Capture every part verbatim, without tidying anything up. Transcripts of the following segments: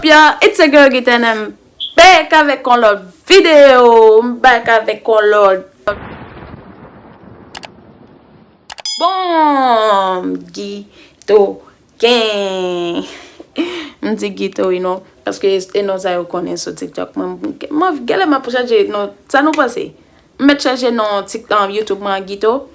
Yo, it's your girl Gita and I'm back avèk yon lòt videyo. M back avèk yon lòt. Bon, Gito Gang. M di Gito, you know, paske e non sa yo konnen sou TikTok. Mwen, mwen, genlè m ap chanje non. Sa nou panse? M mèt chanje non Tik-, um, YouTube mwen an Gito.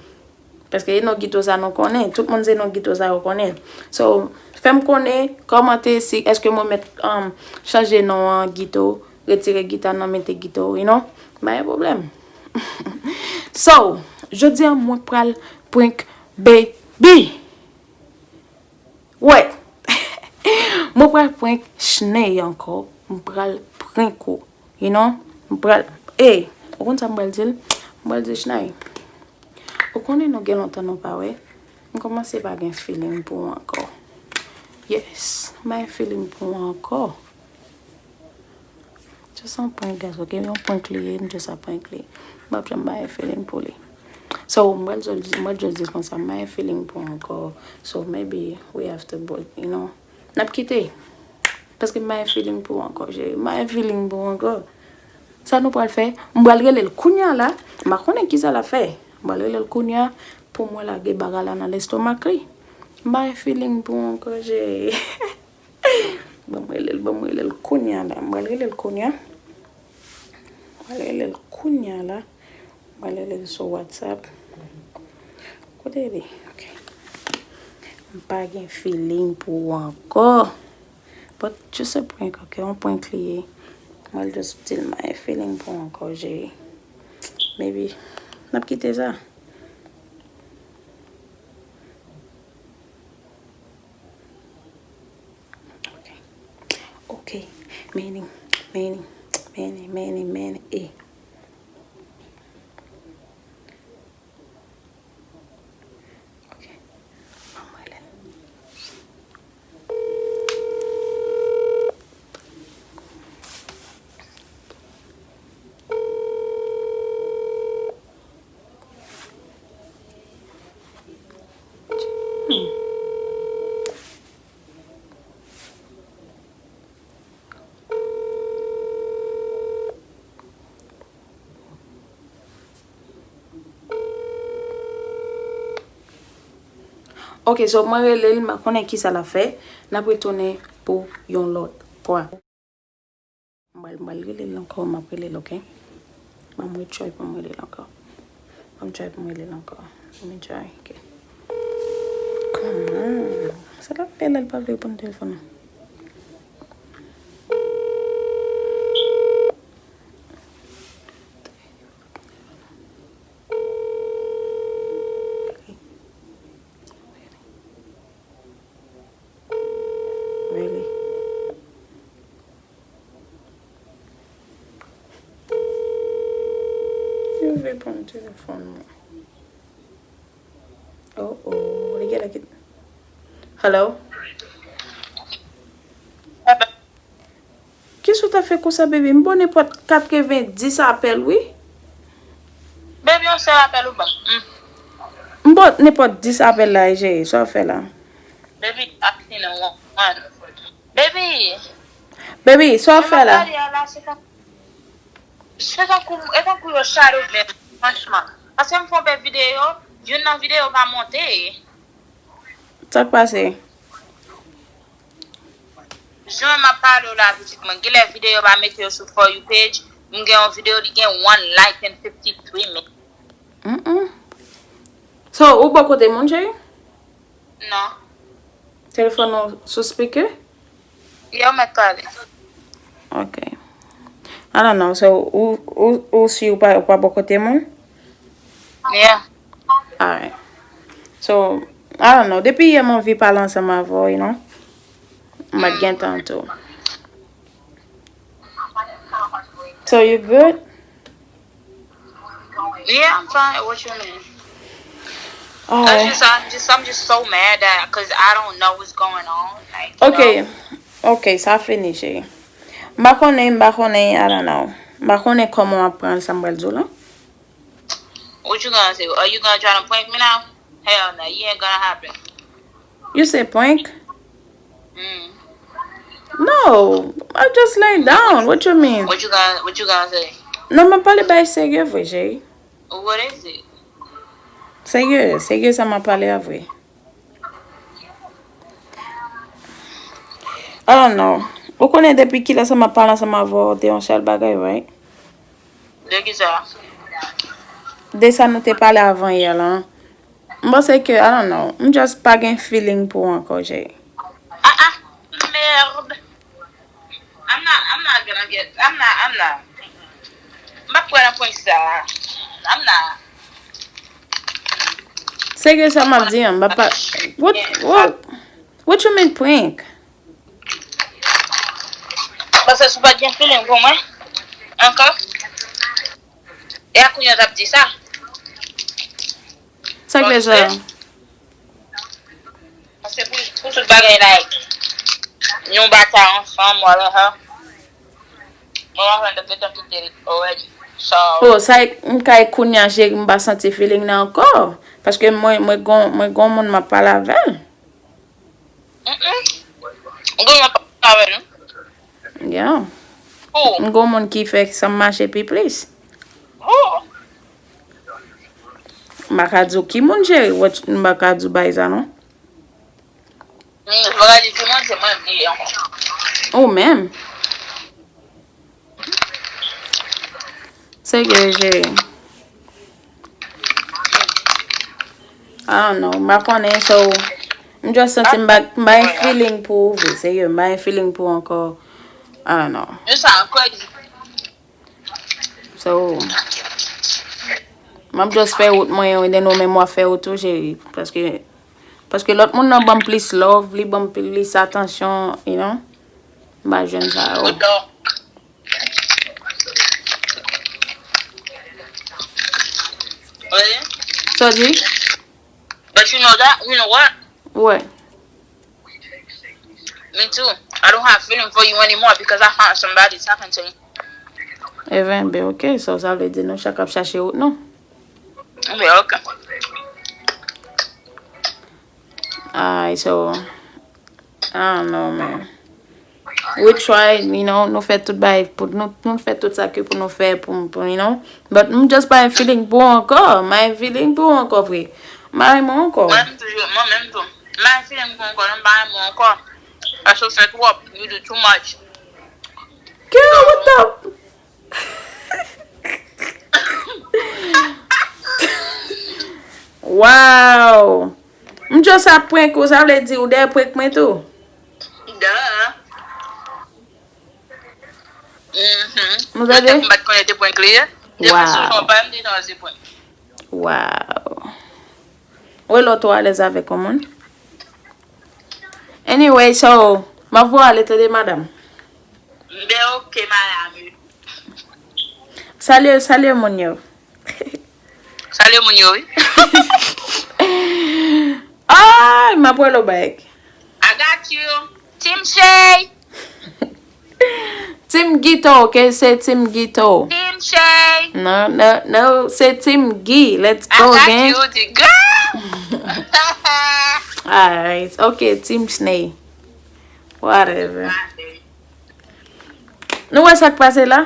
Paske e non Gito sa nou konnen. Tout moun se non Gito sa yo konnen. So, fè m konnen, kòmante si, èske mwen mèt, um, chanje non an Gito, retire Gita nan mete Gito, you know? Pa gen pwoblèm. So, jodi a mwen pral prank Baby. Wè. Mwen pral prank Chney ankò. Mwen pral prank ou. You know? Mwen pral, ey, ou konn sa mwen pral di l? Mwen pral di Chney. Ou konnen nou gen lontan nou pa wè. Mwen kòmanse pa gen feeling pou ou ankò. Yes, mwen gen feeling pou ou ankò. Just yon prank, guys, ok? Yon prank li ye, m just a prank li. M pap janm bay feeling pou li. So, mwen just, mwen just di konsa, mwen gen feeling pou ankò. So, maybe we have to break, you know. N ap kite. Paske mwen gen feeling pou ankò, cheri. Mwen gen feeling pou ankò. Sa nou pral fè? Mwen pral rele l kounya la. Mwen konnen kisa l ap fè. Mwen pral rele l kounya pou mwen lage bagay la nan lestomak li. Mwen gen feeling pou ankò, cheri. Ban m rele l, ban m rele l kounya la. M pral rele l kounya. M pral rele l kounya la. M pral rele l sou WhatsApp. Kote li? Ok. M pa gen feeling pou ou ankò. But just a prank, ok? Yon prank li ye. M pral just di l m pa gen feeling pou ou ankò, cheri. Maybe n ap kite sa. Ok. Ok. Many, many, many, many, many, eh. Ok. Ban mwen rele l. Hmm. Ok, so mwen rele l, m pa konnen kisa l ap fè. N ap retounen pou yon lòt fwa. M pral, m pral rele l ankò, m ap rele l, ok? Ban mwen try pou m rele l ankò. Ban m try pou m rele l ankò. Let me try, ok. Kòman? Sa l ap fè la, l pa vle reponn telefòn nan? Really? Yo reponn telefòn mwen. Oh, oh, li genlè kit. Hello? Kisa w ta fè konsa, baby? M ba w nenpòt katrevendis apèl, wi. Baby, yon sèl apèl ou ban m. Mm. M ba w nenpòt dis apèl la, cheri. Sa w fè la? Baby, assassine one. Baby. Baby, sa w fè la? Mwen ap pale a la, se tan-, se tankou, e tankou yo shadow menm, franchman. Paske m fè yon bèl videyo, youn nan videyo pa monte. Sa k pase? Jan m ap pale w la, pitit mwen, genlè videyo pa mete yo sou For You page. M gen yon videyo, li gen one like and fifty-three minutes. Mm-mm. So, ou bò kote moun, cheri? Non. Telefòn ou sou speaker? Yo mèt pale. Ok. I don't know. So, ou, ou, ou si ou pa, ou pa bò kote moun? Yeah. Alright. So, I don't know. Depi yè m anvi pale ansanm avè w, you know. M pa t gen tan tou. So, you good? Yeah, I'm fine. What you mean? Alright. That's just, I'm just, I'm just so mad that, 'cause I don't know what's going on. Like, you know? Ok. Ok, sa fini, cheri. M pa konnen, m pa konnen, I don't know. M pa konnen kòman w ap pran sa m pral di w la. What you gonna say? Are you gonna try to prank me now? Hell no, you ain't gonna happen. You say prank? Mm. No, I just lay down. What you mean? What you gonna, what you gonna say? Non, m ap pale bagay serye vre, cheri. What is it? Serye, serye sa m ap pale a vre. I don't know. Ou konnen depi kilè sa m ap pale ansanm avè w, te yon sèl bagay, right? De ki sa? De sa nou te pale avan yè la. M panse ke, I don't know. M just pa gen feeling pou ou ankò, cheri. Ah ah, merde. I'm not, I'm not gonna get, I'm not, I'm not. M pa kwè nan prank sa. I'm not. Serye sa m ap di an, m pa pa. What, what, what you mean prank? Paske si w pa t gen feeling pou mwen ankò, e a kounye a w t ap di sa. Sa k fè sa? Paske pou, pou tout bagay, like, yon batay ansanm, whatever. Mwen, mwen, mwen, depi tan kite already. So, Oh, sa e, m kay kounye a, cheri, m pa santi feeling nan ankò. Paske mwen, mwen gon, mwen gon moun m ap pale avè l. mm-mm. Ou gen yon pale avè nou? Yeah. Ou? M gon moun ki fè sa m mache pi plis. Ou? M pa ka di w ki moun, cheri, what, m pa ka di w bagay sa, non. Mm, bagay di ki moun, se mwen bliye ankò. Ou menm. Se ke, cheri. I don't know. M pa konnen, so, m just santi m pa, m pa gen feeling pou ou vre, serye, m pa gen feeling pou ou ankò. I don't know. Yo sa ankò di. So, m ap just fè wout mwen, and then ou menm w ap fè wout ou, cheri. Paske, paske lòt moun nan ban m plis love, li ban m plis atansyon, you know. M pa jwenn sa yo. Good dog. Really? Sa w di? But you know that, you know what? Wè. Me too. I don't have feeling for you anymore because I found somebody talking to me. Even, ben, ok, so sa vle di nou chak ap chache wout nou. Be ok. Alright, so, I don't know, man. We try, you know, nou fè tout bagay pou nou, nou fè tout sa ke pou nou fè pou, pou, you know. But m just pa gen feeling pou ou ankò. M pa gen feeling pou ou ankò, vre. M pa renmen ou ankò. Mwen menm toujou, mwen menm tou. M pa gen feeling pou ou ankò, non, m pa renmen ou ankò. Paske ou fè twòp, you do too much. Girl, what the? Wow! M just ap prank ou, sa vle di ou dèyè prank mwen tou? Duh. Mhm. Nou tande? M pa t konnen te prank li ye. Depi sou jan pa m di non se prank. Wow. Ou wè lè w twò alèz avèk yon moun? Anyway, so, m ap voye ale tande, madanm. Be ok, madame. Salye, salye moun yo. Salye moun yo, wi. Ay, m ap wè lò bag. I got you. Team Shay. Team Gito, ok? Se Team Gito. Team Shay. No, no, no, se Team Guy. Let's I go got again. You, the girl. Alright, ok, Team Sney. Whatever. Nou wè sa k pase la?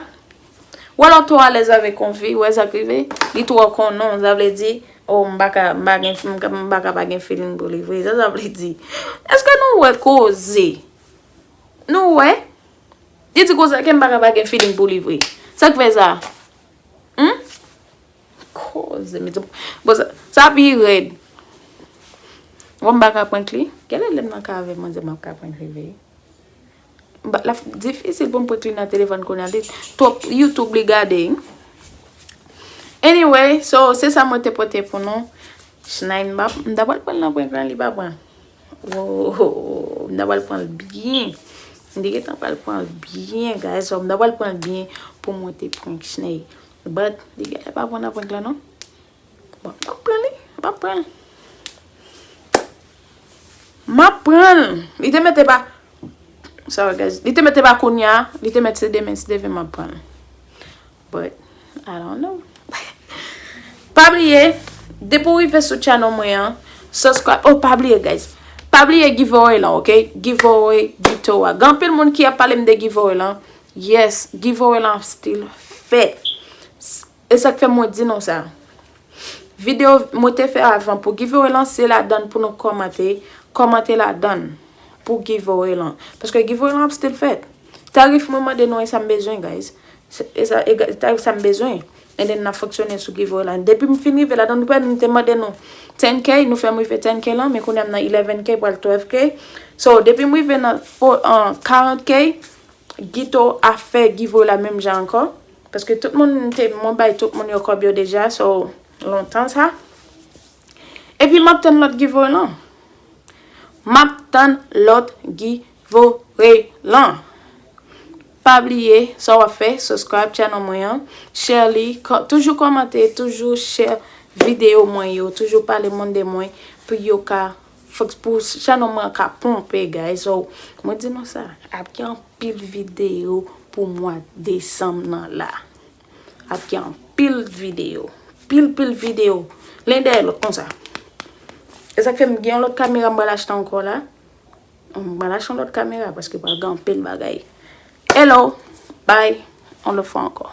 Wè lè w twò alèz avèk yon fi, wè sa k rive? Li twò konnen w, sa vle di, oh, m pa ka, m pa gen, m ka, m pa ka pa gen feeling pou li vre. Sa sa vle di? Èske nou wè koze? Nou wè? Li di konsa ke m pa ka pa gen feeling pou li vre. Sa k fè sa? Hmm? Koze, mezanmi. Bon, sa, sa pi rèd. Bon, m pa ka prank li. Genlè lè m nan kay avè manzè, m ap ka prank li vre. M pa, l ap difisil pou m prank li nan telefòn kounye a. Li twòp YouTube li gade. Anyway, so, se sa mwen te pote pou nou. Shnine, m pa, m ta pral pran l nan prank lan, li pa pran. Wow, m ta pral pran l byen. M te gentan pral pran l byen, guys. So, m ta pral pran l byen pou mwen te prank Shney. But, li genlè pa pran nan prank lan, non. Bon, m ap pran li, m ap pran l. M ap pran l. Li te mete pa, sorry, guys. Li te mete pa kounye a, li te mete se demen, se demen m ap pran l. But, I don't know. Pa bliye, depi w rive sou channel mwen an, subscribe. Oh, pa bliye, guys. Pa bliye giveaway lan, ok? Giveaway Gito a. Gen anpil moun ki ap pale m de giveaway lan. Yes, giveaway lan ap still fèt. S- E sa k fè mwen di nou sa. Videyo mwen te fè avan pou giveaway lan, se ladann pou nou kòmante, kòmante ladann pou giveaway lan. Paske giveaway lan ap still fèt. Tarif mwen mande nou e sa m bezwen, guys. Se- E sa, e ga- tarif sa m bezwen. And then n ap fonksyone sou giveaway lan. Depi m fin rive ladann, nou wè, nou te mande nou ten K, nou fè m rive ten K lan, men kounye a m nan eleven K pral twelve K. So, depi m rive nan fo- an karant K, Gito a fè giveaway la menm jan ankò. Paske tout moun te, mwen bay tout moun yo kòb yo deja, so, lontan sa. Epi m ap tann lòt giveaway lan. M ap tann lòt giveaway lan. Pa bliye, sa w ap fè, subscribe channel mwen an, share li, kò- toujou kòmante, toujou share videyo mwen yo, toujou pale moun de mwen pou yo ka, fòk pou channel mwen an ka ponpe, guys. So, mwen di nou sa, ap gen anpil videyo pou mwa desanm nan la. Ap gen anpil videyo. Pil, pil videyo. Len dèyè lòt konsa. E sa k fè m gen yon lòt kamera m pral achte ankò la. M pral achte yon lòt kamera paske pral gen anpil bagay. Hello. Bye. On lòt fwa ankò.